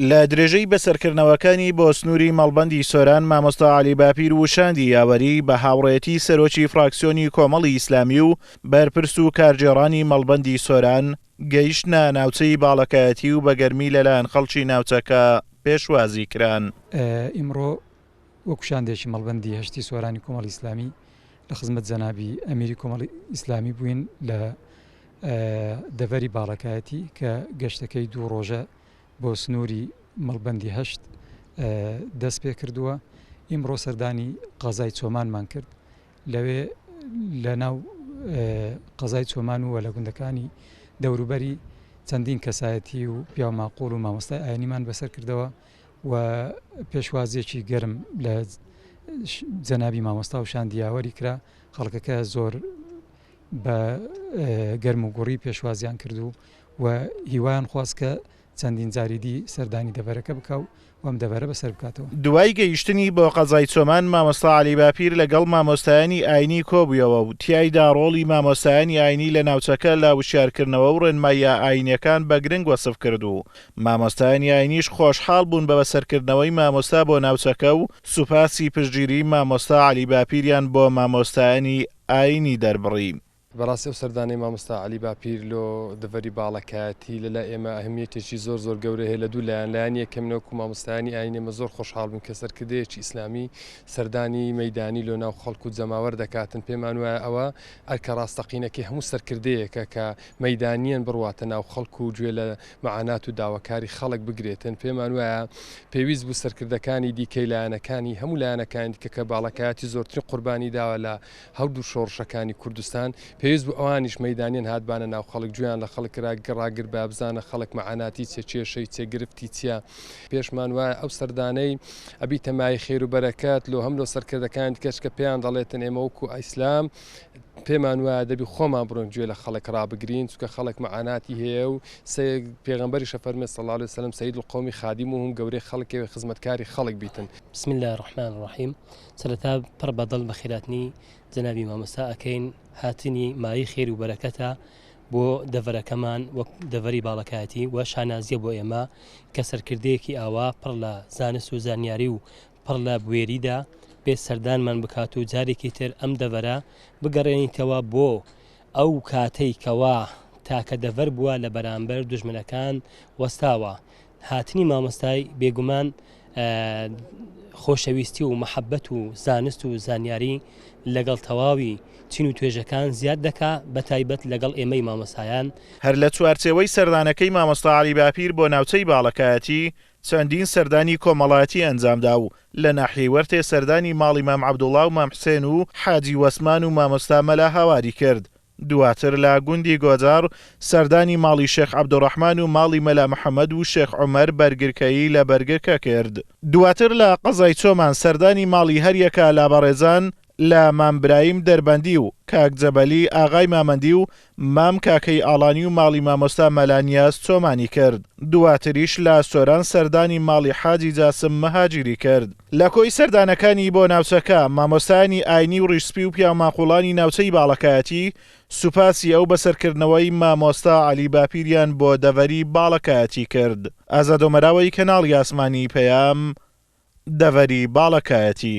لە درێژەی بەسەرکردنەوەکانی بۆ سنووری مەڵبەندی سۆران، مامۆستا عەلی باپیر و شاندی یاوەری بە هاوڕێیەتی سەرۆکی فراکسیۆنی کۆمەڵی ئیسلامی و بەرپرس و کارگێڕانی مەڵبەندی سۆران گەیشتنە ناوچەی باڵەکایەتی و بە گەرمی لەلایەن خەڵکی ناوچەکە پێشوازی کران. ئیمڕۆ وەکو شاندێکی مەڵبەندی هەشتی سۆرانی کۆمەڵی ئیسلامی لە خزمەت جەنابی ئەمیری کۆمەڵی ئیسلامی بووین لە دەڤەری باڵەکایەتی کە گەشتەکەی دوو ڕۆژە بۆ سنووری مەڵبەندی هەشت دەست پێ کردووە ئیمڕۆ سەردانی قەزای چۆمانمان کرد لەوێ لە ناو قەزای چۆمان و لە گوندەکانی دەوروبەری چەندین کەسایەتی و پیاو ماقوڵ و مامۆستای ئاینیمان بەسەر کردەوە و پێشوازیەکی گەرم لە جەنابی مامۆستا و شاندی یاوەری کرا خەڵکەکە زۆر بە گەرم و گوڕی پێشوازیان کرد و و هیوایان خواست کە چەندین جاری دی سەردانی دەڤەرەکە بکا و ئەم دەڤەرە بەسەر بکاتەوە. دوای گەیشتنی بۆ قەزای چۆمان، مامۆستا عەلی باپیر لەگەڵ مامۆستایانی ئاینی کۆبوویەوە و تیایدا ڕۆڵی مامۆستایانی ئاینی لە ناوچەکە لە وشیارکردنەوە و ڕێنماییە ئاینیەکان بە گرنگ وەسف کرد و مامۆستایانی ئاینیش خۆشحاڵ بوون بە بەسەرکردنەوەی مامۆستا بۆ ناوچەکە و سوپاسی پشتگیری مامۆستا عەلی باپیریان بۆ مامۆستایانی ئاینی دەربڕی. بەڕاستی ئەو سەردانەی مامۆستا عەلی باپیر لۆ دەڤەری باڵەکایەتی لە لای ئێمە ئەهمیەتێکی زۆر زۆر گەورەی هەیە لە دوو لایەن، لایەنی یەکەم وەکو مامۆستایانی ئایینی ئێمە زۆر خۆشحاڵ بووین کە سەرکردەیەکی ئیسلامی سەردانی مەیدانی لۆ ناو خەڵک و جەماوەر دەکاتن، پێمان وایە ئەوە ئەرکە ڕاستەقینەکەی هەموو سەرکردەیەکە کە مەیدانیەن بڕواتە ناو خەڵک و گوێ لە مەعانات و داواکاری خەڵک بگرێتن، پێمان وایە پێویست بوو سەرکردەکانی دیکەی لایەنەکانی هەموو لایەنەکانی دیکە کە باڵەکایەتی زۆرترین قوربانی داوە لە هەردوو شۆڕشەکانی کوردستان، پێویست بوو ئەوانیش مەیدانیەن هاتبانە ناو خەڵک، گوێیان لە خەڵک ڕاگربا، بزانە خەڵک مەعاناتی چیە، کێشەی چیە، گرفتی چیە. پێشمان وایە ئەو سەردانەی ئەبیتە مایەی خێر و بەرەکەت لۆ هەم لۆ سەرکردەکانی دیکەش کە پێیان دەڵێتن ئێمە وەکو ئیسلام پێمان وایە دەبی خۆمان بڕۆین گوێ لە خەڵک ڕابگرین، چونکە خەڵک مەعاناتی هەیە و پێغەمبەریش ئەفەرموێ صلی اللە علیە وسلم سید القوم خادمهم گەورەی خەڵک ئەوێ خزمەتکاری خەڵک بیتن. بسم اللە الرحمن الرحیم سەرەتا پڕ بە دڵ بەخێراتنی جەنابی مامۆستا ئەکەین هاتنی مایەی خێر و بەرەکەتە بۆ دەڤەرەکەمان وەک دەڤەری باڵەکایەتی و شانازیە بۆ ئێمە کە سەرکردەیەکی ئاوا پڕ لە زانست و زانیاری و پڕ لە بوێریدا بێت سەردانمان بکات و جارێکی تر ئەم دەڤەرە بگەڕێنیتەوە بۆ ئەو کاتەی کەوا تاکە دەڤەر بووە لە بەرامبەر دوژمنەکان وەستاوە هاتنی مامۆستای بێگومان خۆشەویستی و مەحەبەت و زانست و زانیاری لەگەڵ تەواوی چین و توێژەکان زیاد دەکا بە تایبەت لەگەڵ ئێمەی مامۆستایان. هەر لە چوارچێوەی سەردانەکەی مامۆستا عەلی باپیر بۆ ناوچەی باڵەکایەتی، چەندین سەردانی کۆمەڵایەتی ئەنجامدا و لە ناحیەی وەرتێ سەردانی ماڵی مام عەبدوڵا و مام حسێن و حاجی وەسمان و مامۆستا مەلا هاواری کرد. دواتر لە گوندی گۆجاڕ سەردانی ماڵی شێخ عەبدولڕەحمان و ماڵی مەلا محەمەد و شێخ عومەر بەرگرکەیی لە بەرگرکە کرد. دواتر لە قەزای چۆمان سەردانی ماڵی هەریەکە لە بەڕێزان لە مام برایم دەربەندی و کاک جەبەلی ئاغای مامەندی و مام کاکەی ئاڵانی و ماڵی مامۆستا مەلا نیاز چۆمانی کرد. دواتریش لە سۆران سەردانی ماڵی حاجی جاسم مهاجیری کرد. لە کۆی سەردانەکانی بۆ ناوچەکە، مامۆستایانی ئاینی و ڕیشسپی و پیاوماقوڵانی ناوچەی باڵەکایەتی سوپاسی ئەو بەسەرکردنەوەی مامۆستا عەلی باپیریان بۆ دەڤەری باڵەکایەتی کرد. ئازاد ئۆمەراوەی کەناڵی ئاسمانی پەیام، دەڤەری باڵەکایەتی.